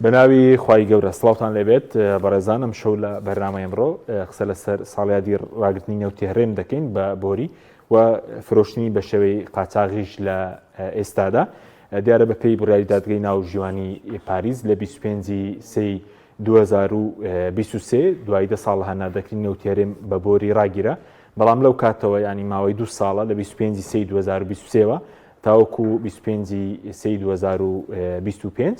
بەناوی خوای گەورە سڵاوتان لێبێت بەڕێزان ئەم شەو لە بەرنامەی ئەمڕۆ قسە لەسەر ساڵیادی ڕاگرتنی نەوتی هەرێم دەکەین بە بۆری و فرۆشتنی بە شێوەی قاچاغیش لە ئێستادا دیارە بە پێی بڕیاری دادگەی ناوژیوانی پاریس لە 25 سێی 2023 دوای دە ساڵ هەناردەکردنی نەوتی هەرێم بە بۆری ڕاگیرا بەڵام لەو کاتەوە ینی ماوەی دو ساڵە لە 25 سێی 2023ەوە تاوەکو 25 سێی 2025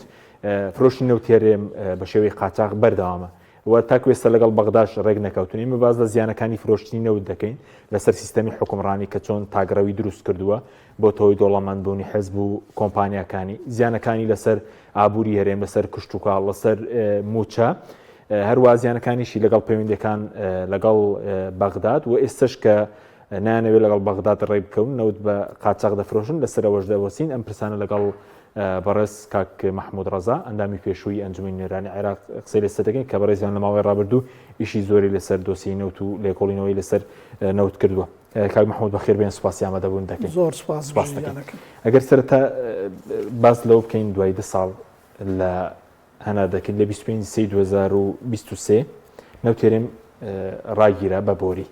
فرۆشی نەوتی هەرێم بە شێوەی قاچاخ بەردەوامە و تاکو ئێستا لەگەڵ بەغداش ڕێک نەکەوتون. ئێمە باس لە زیانەکانی فرۆشتنی نەوت دەکەین لەسەر سیستەمی حوکمڕانی کە چۆن تاکڕەوی دروست کردووە بۆتە هۆی دەوڵەمەندبوونی حزب و کۆمپانیاکانی، زیانەکانی لەسەر ئابووری هەرێم، لەسەر کشتوکاڵ، لەسەر مووچە، هەروا زیانەکانیشی لەگەڵ پەیوەندیەکان لەگەڵ بەغداد و ئێستش کە نایانەوێت لەگەڵ بەغداد ڕێک بکەون نەوت بە قاچاخ دەفرۆشن لەسەر ئەوەش دەوەستین ئەم پرسانە لەگەڵ بەڕێز کاک مەحمود ڕەزا ئەندامی پێشووی ئەنجومەنی نوێنەرانی عێراق قسەی لەسەر دەکەین کە بەڕێزیان لە ماوەی ڕابردوو ئیشی زۆری لەسەر دۆسیەی نەوت و لێکۆڵینەوەی لەسەر نەوت کردووە. کاک مەحمود بەخێر بێن سوپاسی ئامادەبوون دەکەین. زۆر سوپاس سوپاس دەکەین. ئەگەر سەرەتا باس لەوە بکەین دوای دە ساڵ لە هەناردەکرد لە 25 سێی 2023 نەوتێرێم ڕاگیرا بە بۆری.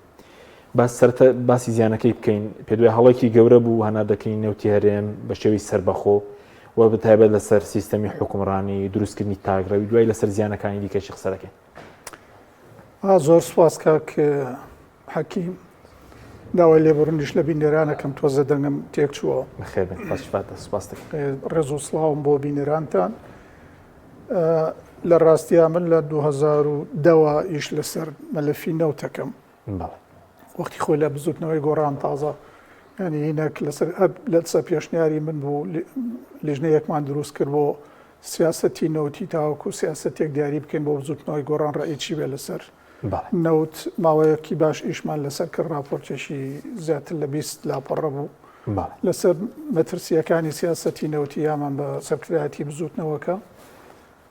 باس سەرەتا باسی زیانەکەی بکەین پێ دوای هەڵێکی گەورە بوو هەناردەکردنی نەوتی هەرێم بە شێوەی سەربەخۆ و بە تایبەت لەسەر سیستەمی حکومڕانی دروستکردنی تاکڕەوی دوای لەسەر زیانەکانی دیکەشی قسە دەکەین. زۆر سوپاس کاک حەکیم داوای لێبوردنیش لە بینەرانەکەم تۆزە دەنگم تێک چووە. بەخێر بێن خوا شفات سوپاس دەکەم. ڕێز و سڵاوم بۆ بینەرانتان. لە ڕاستیا من لە 2010ەوە ئیش لەسەر مەلەفی نەوتەکەم. وەختی خۆی لە بزوتنەوەی گۆڕان تازە ینی هینەک لەسەر لەسەر پێشنیاری من بوو لیژنەیەکمان دروست کرد بۆ سیاسەتی نەوتی تاوەکو سیاسەتێک دیاری بکەین بۆ بزوتنەوەی گۆڕان ڕەئی چی بێ لەسەر نەوت ماوەیەکی باش ئیشمان لەسەر کرد راپۆرتێکی زیاتر لە 20 لاپەڕە بوو لەسەر مەترسیەکانی سیاسەتی نەوتی یامان بە سەرکردایەتی بزوتنەوەکە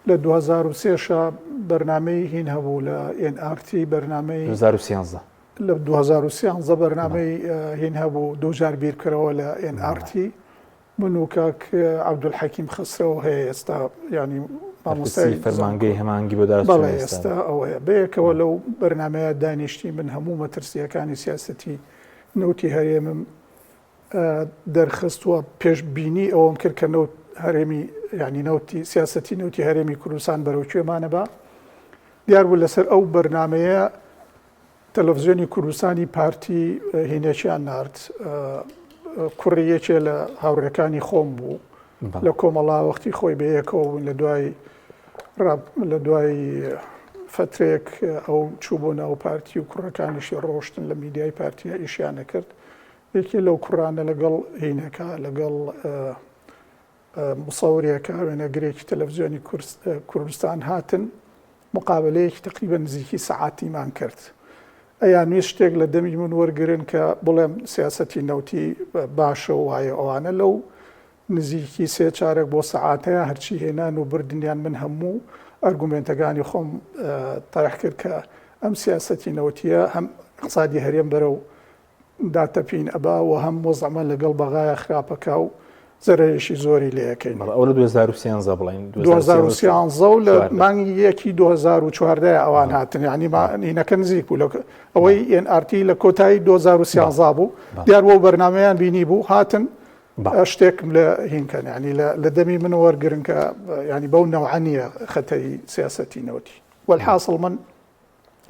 لە 2003 شا بەرنامەی هین هەبوو لە NRT بەرنامەی 2013 لە 2013 بەرنامەی هین هەبوو دووجار بیرکەرەوە لە NRT من و کاک عەبدولحەکیم خەسرەو هەیە ئێستا یانی مامۆستای فەرمانگەی هەماهەنگی بۆ داهاتوو بەڵێ ئێستا ئەوەیە بەیەکەوە لەو بەرنامەیە دانیشتی من هەموو مەترسیەکانی سیاسەتی نەوتی هەرێمم دەرخست و پێشبینی ئەوەم کرد کە نەوت هەرێمی یعنی نەوتی سیاسەتی نەوتی هەرێمی کوردستان بەرەو کوێمانە بە دیار بوو لەسەر ئەو بەرنمەیە تەلەفزیۆنی کوردستانی پارتی هینێکیان نارد کوڕی یەکێ لە هاوڕێکانی خۆم بوو لە کۆمەڵا وەختی خۆی بە یەکەوە بوون لە دوای لە دوای فترێک ئەو چوو بۆ ناو پارتی و کوڕەکانیشی ڕۆشتن لە میدیای پارتیە ئیشیان نەکرد یەکێ لەو کوڕانە لەگەڵ هینەکە لەگەڵ مصورێکە وێنەگرێکی تەلەفزیۆنی کوردستان هاتن مقابلەیەکی تقریبا نزیکی سەعاتیمان کرد ئەیانویست شتێک لە دەمی من وەرگن کە بڵێم سیاسەتی نەوتی باشە و وایە ئەوانە لەو نزیکی سێ چارەک بۆ سەعاتەیە هەرچی هێنان و بردنیان من هەموو ئەرگومێنتەکانی خۆم تەرح کرد کە ئەم سیاسەتی نەوتیە هەم اقتصادی هەرێم بەرەو داتەپین ئەبا و هەم وەزعمان لەگەڵ بەغایا خراپەکا و زەرەرێکی زۆری لێ ئەکەین. بەڵێ ئەوە لە 2013 بڵێین 2013 و لە مانگی یەکی 2014 ئەوان هاتن یعنی مانینەکە نزیک بوو لە ئەوەی NRT لە کۆتایی 2013 بوو دیار بۆ بەرنمەیان بینی بوو هاتن شتێکم لە هینکەن ینی لە دەمی من وەرگرن کە ینی بەو نەوعە نییە خەتەری سیاسەتی نەوتی وەلحاصل من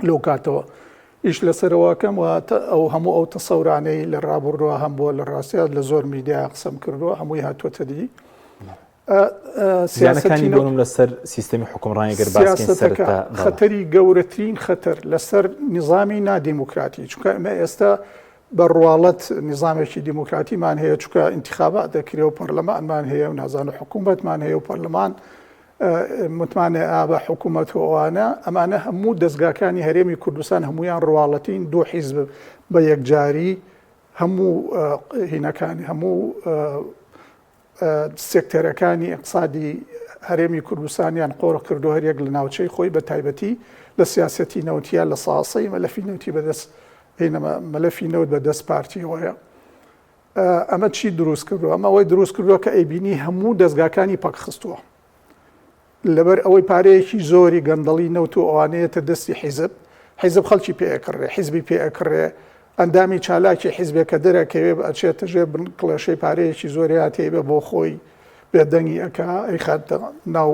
لەو کاتەوە ئیش لەسەرەوەکەم و ئەو هەموو ئەو تەسەورانەی لە ڕابردووە هەم بووە لە ڕاستیا لە زۆر میدیا قسەم کردووە هەمووی هاتووەتە دی سیاسەکانی بۆنم لەسەر سیستەمی حکومڕانی گەر سیاسەتەکە خەتەری گەورەترین خەتەر لەسەر نظامی نادیموکراتی چونکە ئەمە ئێستا بە ڕواڵەت نظامێکی دیموکراتیمان هەیە چونکە ئینتخابات دەکرێ و پەرلەمانمان هەیە و نازانە حکوومەتمان هەیە و پەرلەمان متمانە ئا بە حکوومەت و ئەوانە، ئەمانە هەموو دەزگاکانی هەرێمی کوردستان هەموویان ڕواڵەتین، دوو حیزب بە یەکجاری هەموو هینەکانی هەموو سێکتەرەکانی ئیقتسادی هەرێمی کوردستانیان قۆرخ کردو هەریەک لە ناوچەی خۆی بە تایبەتی لە سیاسەتی نەوتیە لە ساسەی مەلەفی نەوتی بەدەست هینەمە مەلەفی نەوت بەدەست پارتیەوەیە. ئەمە چی دروست کردووە؟ ئەمە ئەوەی دروست کردووە کە ئەیبینی هەموو دەزگاکانی پەک خستووە. لەبەر ئەوەی پارەیەکی زۆری گەندەڵی نەوت و ئەوانەیەتە دەستی حیزب، حیزب خەڵکی پێ ئەکڕێ، حیزبی پێ ئەکڕێ، ئەندامی چالاکی حیزبێک کە دەرەکەوێ ئەچێتە ژێر بن کڵێشەی پارەیەکی زۆریا تێیبە بۆ خۆی بێدەنگی ئەکا ئەیخاتە ناو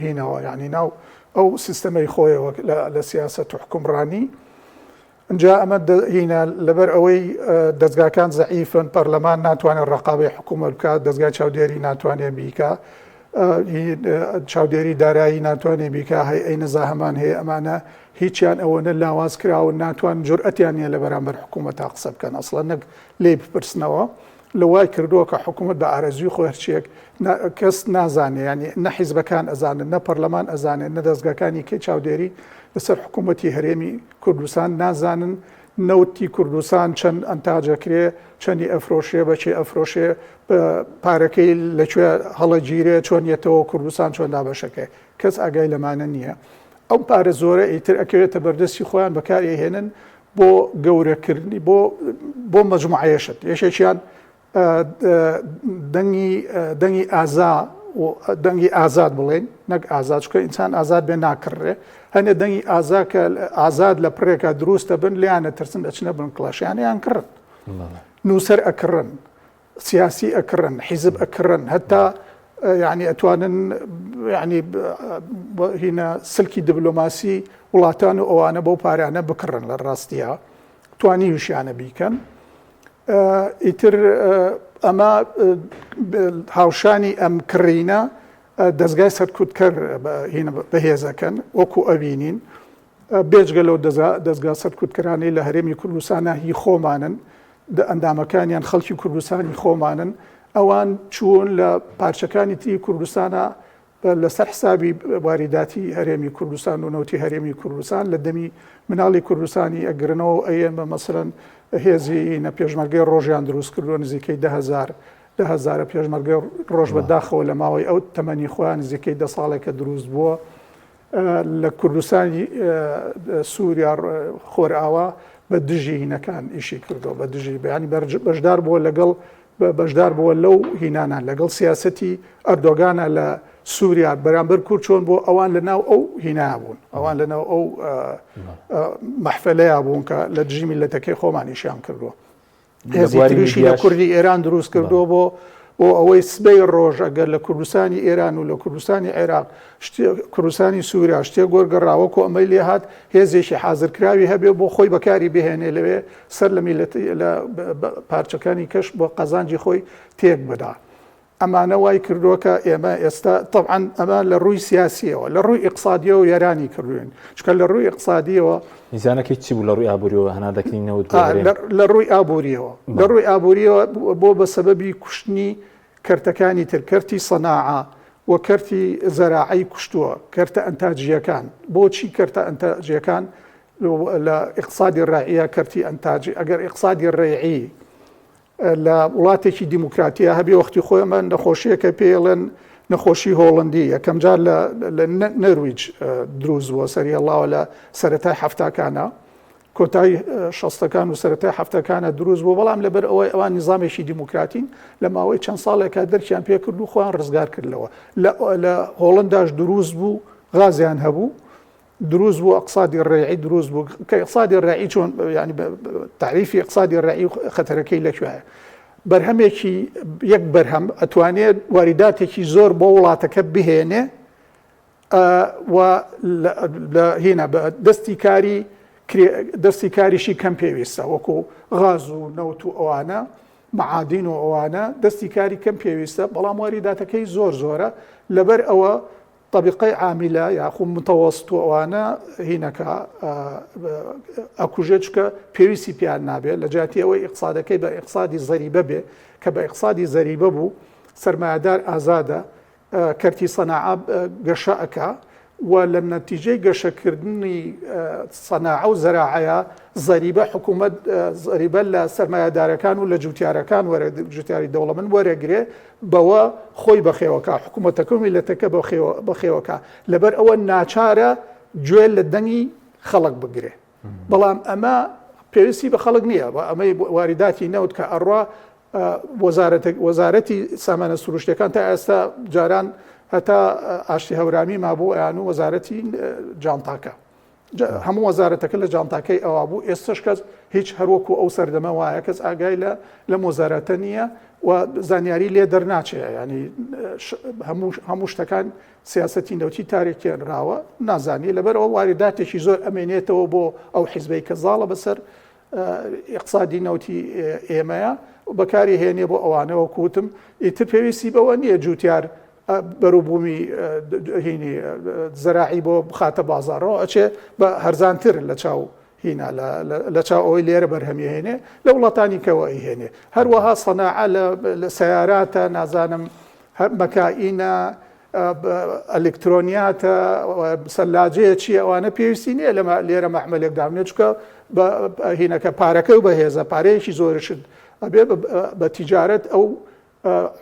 هینەوە یعنی ناو ئەو سیستەمەی خۆیەوە لە سیاسەت و حکومڕانی. ئینجا ئەمە هینە لەبەر ئەوەی دەزگاکان زەعیفن، پەرلەمان ناتوانێت ڕقابەی حکوومەت بکات، دەزگای چاودێری ناتوانێت بیکا، چاودێری دارایی ناتوانێت بیکا، هەیئەی نەزاهەمان هەیە، ئەمانە هیچیان ئەوەنە لاواز کراون ناتوان جورئەتیان نییە لە بەرامبەر حکوومەتا قسە بکەن ئەسڵەن نەک لێی بپرسنەوە. لە وای کردووە کە حکوومەت بە ئارەزووی خۆی هەرچیەک کەس نازانێ ینی نە حیزبەکان ئەزانن نە پەرلەمان ئەزانێت نە دەزگاکانی کەی چاودێری لەسەر حکوومەتی هەرێمی کوردستان نازانن نەوتی کوردستان چەند ئەنتاجەکرێ چەندی ئەفرۆشێ بەچێ ئەفرۆشێ پارەکەی لەکوێ هەڵەگیرێ چۆن یەتەوە کوردستان چۆن دابەشەکەی کەس ئاگای لەمانە نییە ئەو پارە زۆرە ئیتر ئەکەوێتە بەردەستی خۆیان بەکاری ئەهێنن بۆ گەورەکردنی بۆ بۆ مەجموعەیەشت یەکێکیان دەنگی دەنگی ئازا دەنگی ئازاد بڵێن نەک ئازاد چکە ئینسان ئازاد بێ ناکڕێ هەنێ دەنگی ئازا کە ئازاد لە پرێکە دروستە بن لیانە ترسن دەچنە بن کڵاشیانیان کڕن نووسەر ئەکڕن سیاسی ئەکڕن حیزب ئەکڕن هەتا یعنی ئەتوانن یعنی هینە سلکی دیبلۆماسی وڵاتان و ئەوانە بەو پارانە بکڕن لە ڕاستیە توانیوشیانە بیکەن ئیتر ئەمە هاوشانی ئەم کڕینە دەستگای سەرکوتکەر بەهێزەکەن وەکو ئەبینین بێجگە لەو دەزگا سەرکوتکەرانەی لە هەرێمی کوردستانا هی خۆمانن، ئەندامەکانیان خەڵکی کوردستانی خۆمانن، ئەوان چوون لە پارچەکانی تری کوردستانا لەسەر حسابی واریداتی هەرێمی کوردستان و نەوتی هەرێمی کوردستان لە دەمی مناڵی کوردستانی ئەگرنەوە و ئەیەن بە مەسەلەن هێزی نە پێشمەرگەی ڕۆژیان دروست کردووە نزیکەی 10,000 دە هەزارە پێشمەرگەی ڕۆژ بە داخەوە لە ماوەی ئەو تەمەنی خۆیان نزیکەی دە ساڵێکە دروست بووە لە کوردستانی سووریا خۆرئاوا بە دژی هینەکان ئیشی کردەوە بە دژی بەیانی بەشدار بووە لەگەڵ بەشدار بووە لەو هینانان لەگەڵ سیاستی ئەردۆگانە لە سووریا بەرامبەر کورد چۆن بۆ ئەوان لە ناو ئەو هینا بوون ئەوان لە ناو ئەو مەحفلەیە بوون کە لە دژی میلەتەکەی خۆمانیشیان کردووە. هێزی تریشی لە کوردی ئێران دروست کردووە بۆ بۆ ئەوەی سبەی ڕۆژ ئەگەر لە کوردستانی ئێران و لە کوردستانی عێراق کوردستانی سووریا شتێ گۆرگەڕاوەکو ئەمەی لێ هات هێزێکی حازرکراوی هەبێ بۆ خۆی بەکاری بهێنێ لەوێ سەر لە میلەت لە پارچەکانی کەش بۆ قەزانجی خۆی تێک بدا. ئەمانە وای کردووە کە ئێمە ئێستا تەبعەن ئەمە لە ڕووی سیاسیەوە لە ڕووی ئیقسادیەوە وێرانی کردوین چکە لە ڕووی ئیقسادیەوە میزانەکەی چی بوو لە ڕووی ئابووریەوە هەناردەکردنی نەوت بۆ هەرێم؟ لە ڕووی ئابووریەوە لە ڕووی ئابووریەوە بۆ بە سەبەبی کوشتنی کەرتەکانی تر کەرتی سەناعە و کەرتی زەراعەی کوشتووە کەرتە ئەنتاجیەکان بۆچی کەرتە ئەنتاجیەکان لە ئیقسادی ڕەعیە کەرتی ئەنتاجی ئەگەر ئیقسادی ڕێعی لە وڵاتێکی دیموکراتیا هەبێ وەختی خۆی ئەمە نەخۆشیەکە پێڵێن نەخۆشی هۆڵندی یەکەم جار لە نەرویج دروست بووە سەری هەڵاوە لە سەتای هەفتاکانە کۆتایی شەستەکان و سەتای هەفتەکانە دروست بوو بەڵام لەبەر ئەوەی ئەوان نظامێکی دیموکراتین لە ماوەی چەند ساڵێکە دەرکیان پێکرد و خۆیان ڕزگار کردەوە لە هۆڵنداش دروست بوو غازیان هەبوو دروست بوو ئەقسادی ڕێعی دروست بوو کە ئەقسادی ڕێعی چۆن ینی تعریفی ئەقسادی ڕێعی خەتەرەکەی لەکوێیە بەرهەمێکی یەک بەرهەم ئەتوانێت واریداتێکی زۆر بۆ وڵاتەکە بهێنێ و لە هینا بە دەستی کاری دەستی کاریشی کەم پێویستە وەکو غاز و نەوت و ئەوانە معادین و ئەوانە دەستی کاری کەم پێویستە بەڵام واریداتەکەی زۆر زۆرە لەبەر ئەوە تەبیقەی عامیلە یاخو متەوەست و ئەوانە هینەکە ئەکوژێ چکە پێویستی پیان نابێت لە جیاتی ئەوەی ئیقسادەکەی بە ئیقسادی زەریبە بێ کە بە ئیقسادی زەریبە بوو سەرمایەدار ئازادە کەرتی سەناعە گەشە ئەکا و لە نەتیجەی گەشەکردنی سەناعە و زەراعەیە زەریبە حکوومەت زەریبە لە سەرمایەدارەکان و لە جوتیارەکان وەرە جوتیاری دەوڵەمەند وەرەگرێ بەوە خۆی بەخێوەکا، حکومەتەکە و میللەتەکە بەخێوەکا، لەبەر ئەوە ناچارە گوێ لە دەنگی خەڵک بگرێ. بەڵام ئەمە پێویستی بە خەڵک نییە، ئەمەی واریداتی نەوت کە ئەڕوا وەزارەتی سامانە سروشتەکان تا ئێستا جاران هەتا ئاشتی هەورامی مابوو ئەیان و وەزارەتی جانتاکە هەموو وەزارەتەکە لە جانتاکەی ئەوا بوو ئێستش کەس هیچ هەروەکو ئەو سەردەمە وایە کەس ئاگای لە لەم وەزارەتە نییە و زانیاری لێ دەرناچێ ینی هەموو هەموو شتەکان سیاستی نەوتی تارێکێنراوە نازانی لەبەرەوە وارداتێکی زۆر ئەمێنێتەوە بۆ ئەو حیزبەی کە زاڵە بەسەر ئیقتسادی نەوتی ئێمەیە بەکاری هێنێ بۆ ئەوانەوە کوتم ئیتر پێویستی بەوە نییە جوتیار بەروبوومی هینی زەراعی بۆ بخاتە بازاڕەوە ئەچێ بە هەرزانتر لە چاو هینا لە چاو ئەوەی لێرە بەرهەمی هێنێ لە وڵاتانی کەوە ئەیهێنێ هەروەها سەناعە لە سەیاراتە نازانم هەر مەکائینە ئەلکترۆنیاتە سەلاجەیە چیە ئەوانە پێویستی نییە لەمە لێرە مەعمەلێک دابنێ چونکە هینەکە پارەکە و بەهێزە پارەیەکی زۆرشت ئەبێ بە تیجارەت ئەو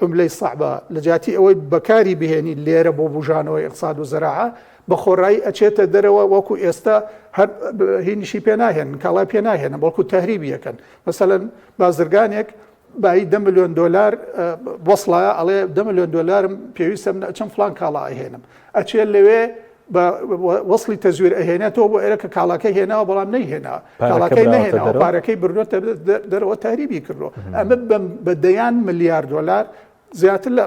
عملەی سەعبە لە جیاتی ئەوەی بەکاری بهێنی لێرە بۆ بژانەوەی اقتصاد و زەراعە بە خۆڕایی ئەچێتە دەرەوە وەکو ئێستا هەر هینیشی پێ ناهێنن کاڵای پێ ناهێنن بەڵکو تەهریبی یەکەن مەسەلەن بازرگانێک بایی دە ملیۆن دۆلار وەسڵایە ئەڵێ دە ملیۆن دۆلارم پێویستە من ئەچم فلان کاڵا ئەهێنم ئەچێ لەوێ بە وەصلی تەزویر ئەهێنێتەوە بۆ ئێرە کە کاڵاکەی هێناوە بەڵام نەیهێنا کاڵاکەی نەهێناوە پارەکەی بردووەتە دەرەوە تهریبی کردووە ئەمە بە دەیان ملیار دۆلار زیاتر لە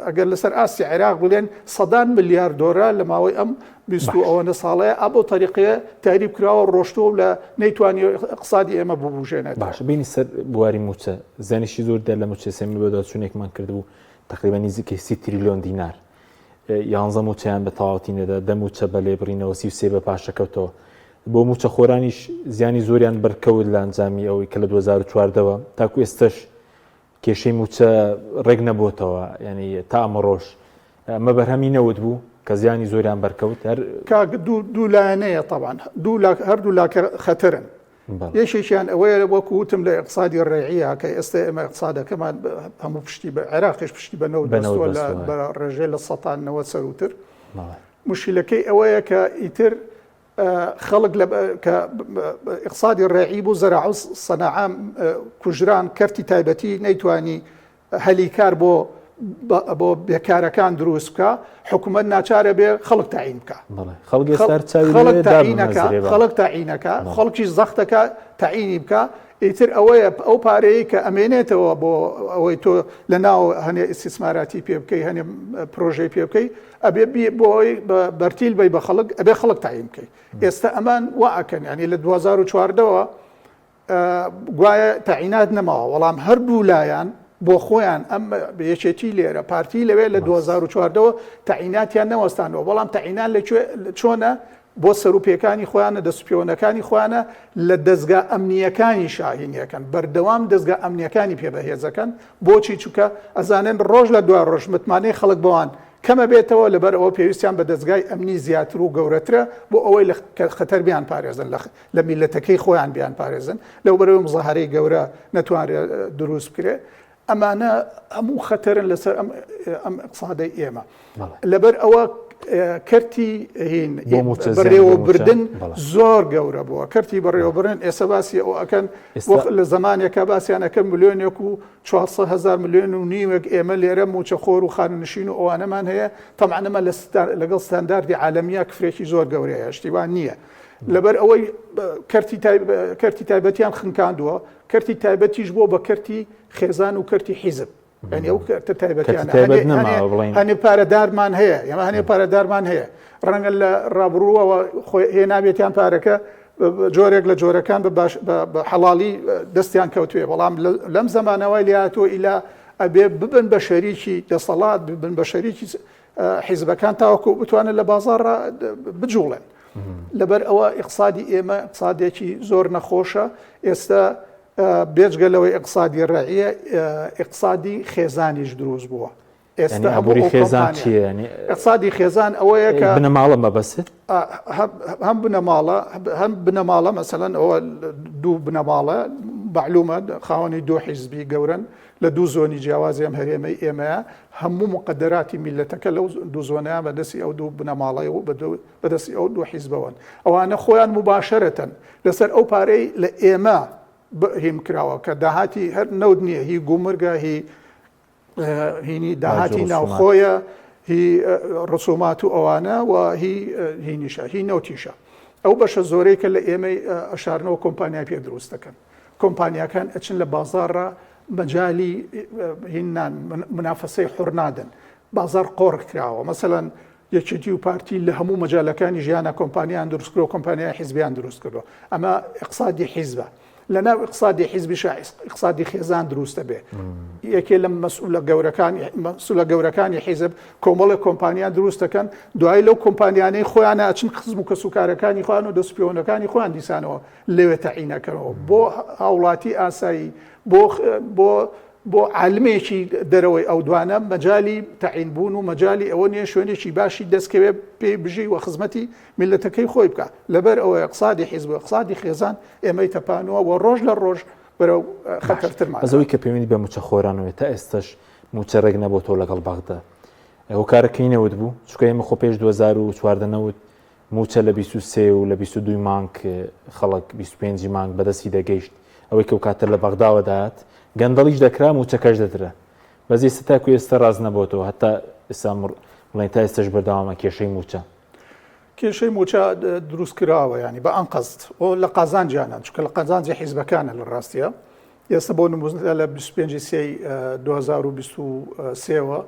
ئەگەر لەسەر ئاستی عێراق بڵێن سەدان ملیار دۆلار لە ماوەی ئەم بیست و ئەوەنە ساڵەیە ئە بۆ تەریقەیە تهریب کراوە ڕۆشتووە و لە نەیتوانی اقتصادی ئێمە ببوژێنێت. باشە بینی سەر بواری مووچە زیانیشی زۆر دیار لە مووچەی سێ من بەدواداچوونێکمان کردبوو تقریبا نزیکەی 30 تریلیۆن دینار یانزە مووچەیان بە تەواوەتی نەدا دە مووچە بە لێبڕینەوە 33 بە پاشەکەوتەوە بۆ مووچەخۆرانیش زیانی زۆریان بەرکەوت لە ئەنجامی ئەوەی کە لە 2014ەوە تاکو ئێستش کێشەی مووچە ڕێک نەبۆتەوە یعنی تا ئەمڕۆش ئەمە بەرهەمی نەوت بوو کە زیانی زۆریان بەرکەوت هەر کاک دوو لایەنەیە تەبان دوو هەردوو لاکە خەتەرن یەکێکیان ئەوەیە وەکو وتم لە اقتصادی ڕێعیە کە ئێستا ئێمە اقتصادەکەمان هەموو پشتی بە عێراقیش پشتی بە نەوت بەستووە لە بە ڕێژەی لە سەتان نەوە سەروتر مشکلەکەی ئەوەیە کە ئیتر خەڵک لە کە اقتصادی ڕێعی بوو زەراع و سەناعە کوژران کەرتی تایبەتی نەیتوانی هەلی کار بۆ بۆ بێکارەکان دروست بکە حکوومەت ناچارە بێ خەڵک تاعین بکە خەڵک تاعینەکە خەڵکی زەختەکە تاعینی بکە ئیتر ئەوەیە ئەو پارەیە کە ئەمێنێتەوە بۆ ئەوەی تۆ لە ناو هەنێ ئیسیسماراتی پێ بکەی هەنێ پرۆژەی پێ بکەی ئەبێ بۆ ئەوەی بە بەرتیل بی بە خەڵک ئەبێ خەڵک تاعین بکەی ئێستا ئەمان وا ئەکەن ینی لە 2014ەوە گوایە تەعینات نەماوە بەڵام هەردوو لایەن بۆ خۆیان ئەم یەکێتی لێرە پارتی لەوێ لە 2014ەوە تەعیناتیان نەوەستانەوە بەڵام تەعینان لە چۆنە بۆ سەروپێکانی خۆیانە دەست پێوەنەکانی خۆیانە لە دەستگا ئەمنیەکانی شاهینیەکەن بەردەوام دەستگا ئەمنیەکانی پێ بەهێزەکەن بۆچی چووکە ئەزانن ڕۆژ لە دوای ڕۆژ متمانەی خەڵک بەوان کەمە بێتەوە لەبەر ئەوە پێویستیان بە دەستگای ئەمنی زیاتر و گەورەترە بۆ ئەوەی لە خەتەر بیان پارێزن لە لە میلەتەکەی خۆیان بیان پارێزن لەو بەرەوەی مزاهرەی گەورە نەتوانرێت دروست بکرێ ئەمانە هەموو خەتەرن لەسەر ئەم ئەم اقتصادەی ئێمە لەبەر ئەوە کەرتی هین بەڕێوەبردن زۆر گەورە بووە کەرتی بەڕێوەبرن ئێستا باسی ئەو ئەکەن لە زمانێکە باسییان ئەەکەن ملیۆنێک و 400 هزار ملیۆن و نیوێک ئێمە لێرە موچەخۆر و خانەنشین و ئەوانەمان هەیە تەمانەمە لەگەڵ ستانداردی عالەمیە کفرێکی زۆر گەورەیە شتیوان نییە لەبەر ئەوەی کەرتی تایبەتیان خنکاندووە کەرتی تایبەتیش بۆ بە کەرتی خێزان و کەرتی حیزب یعنی ئەو کەرتە تایبەتیانە هەنێ پارەدارمان هەیە ئێمە هەنێ پارەدارمان هەیە ڕەنگە لە ڕابرووەوە هێنابێتیان پارەکە جۆرێک لە جۆرەکان بە باش بە حەڵالی دەستیان کەوتوێ بەڵام لەم زمانەوەی لاتۆ ئیلا ئەبێ ببن بە شەریکی دەسەڵات ببن بە شەریکی حیزبەکان تاوەکو بتوانن لە بازاڕ بجوڵێن لەبەر ئەوە ئیقسادی ئێمە ئیقسادێکی زۆر نەخۆشە ئێستا بێجگە لەوەی ئیقسادی ڕەعیە ئیقسادی خێزانیش دروست بووە ئێستا ئابووری خێزان چییە ئیقسادی خێزان ئەوەیە کە بنەماڵە مەبەست هەم بنەماڵە هەم بنەماڵە مەسەلەن ئەوە دوو بنەماڵە معلومە خاوەنی دوو حیزبی گەورن لە دوو زۆنی جیاوازی ئەم هەرێمەی ئێمەیە هەموو مقدراتی میلەتەکە لەو دوو زۆنەیان بەدەستی ئەو دوو بنەماڵەی و بەدەستی ئەو دوو حیزبەوەن ئەوانە خۆیان مباشرەتەن لەسەر ئەو پارەی لە ئێمە هیم کراوە کە داهاتی هەر نەوت نییە هی گومرگە هی هینی داهاتی ناوخۆیە. هی ڕسومات و ئەوانە و هی هینیشە هی نەوتیشە. ئەو بەشە زۆرەی کە لە ئێمەی ئەشارنەوە کۆمپانیای پێ دروست دەکەن. کۆمپانیاکان ئەچن لە بازاڕا مەجالی هین نان منافەسەی حوڕ نادەن. بازاڕ قۆرخ کراوە. مەسەلەن یەکێتی و پارتی لە هەموو مەجالەکانی ژیانا کۆمپانیایان دروست کردوە، کۆمپانیای حیزبیان دروست کردوە. ئەمە ئیقسادی حیزبە. لە ناو ئیقسادی حیزبیشا ئیقسادی خێزان دروست دەبێ. یەکێ لە مەسئولە گەورەکانی مەسئولە گەورەکانی حیزب کۆمەڵێک کۆمپانیا دروست دەکەن، دوایی لەو کۆمپانیانەی خۆیانە ئەچن خزم و کەسوکارەکانی خۆیان و دەست و پێوەندەکانی خۆیان دیسانەوە لەوێ تەعین ئەکەنەوە. بۆ هاوڵاتی ئاسایی، بۆ بۆ بۆ عالمێکی دەرەوەی ئەو دوانە مەجالی تەعین بوون و مەجالی ئەوە نییە شوێنێکی باشی دەستکەوێ پێی بژی و خزمەتی میللەتەکەی خۆی بکا. لەبەر ئەوە ئیقسادی حیزب و ئیقسادی خێزان ئێمەی تەپانووە و ڕۆژ لە ڕۆژ بەرەو خەتەرترمان. بەس ئەوەی کە پەیوەندی بە مووچەخۆرانەوەیە تا ئێستەش مووچە ڕێک نەبۆتەوە لەگەڵ بەغدا هۆکارەکەی نەوت بوو چونکە ئێمە خۆ پێش 2014 نەوت مووچە لە 23 و لە 22 مانگ خەڵک 25 مانگ بەدەستی دەگەیشت ئەوەی کە کاتە لە بەغداوە داات گەندەڵیش دەکرا مووچەکەش دەدرا بەس ئێستا تاکو ئێستا ڕاست نەبۆتەوە هەتا ئێستا بڵێن تا ئێستاش بەردەوامە کێشەی مووچە. کێشەی مووچە دروست کراوە ینی بە ئەنقەست و لە قازانجیانە چونکە لە قازانجی حیزبەکانە لە ڕاستیە ئێستا بۆ نموونە لە 25 سێی 2023ەوە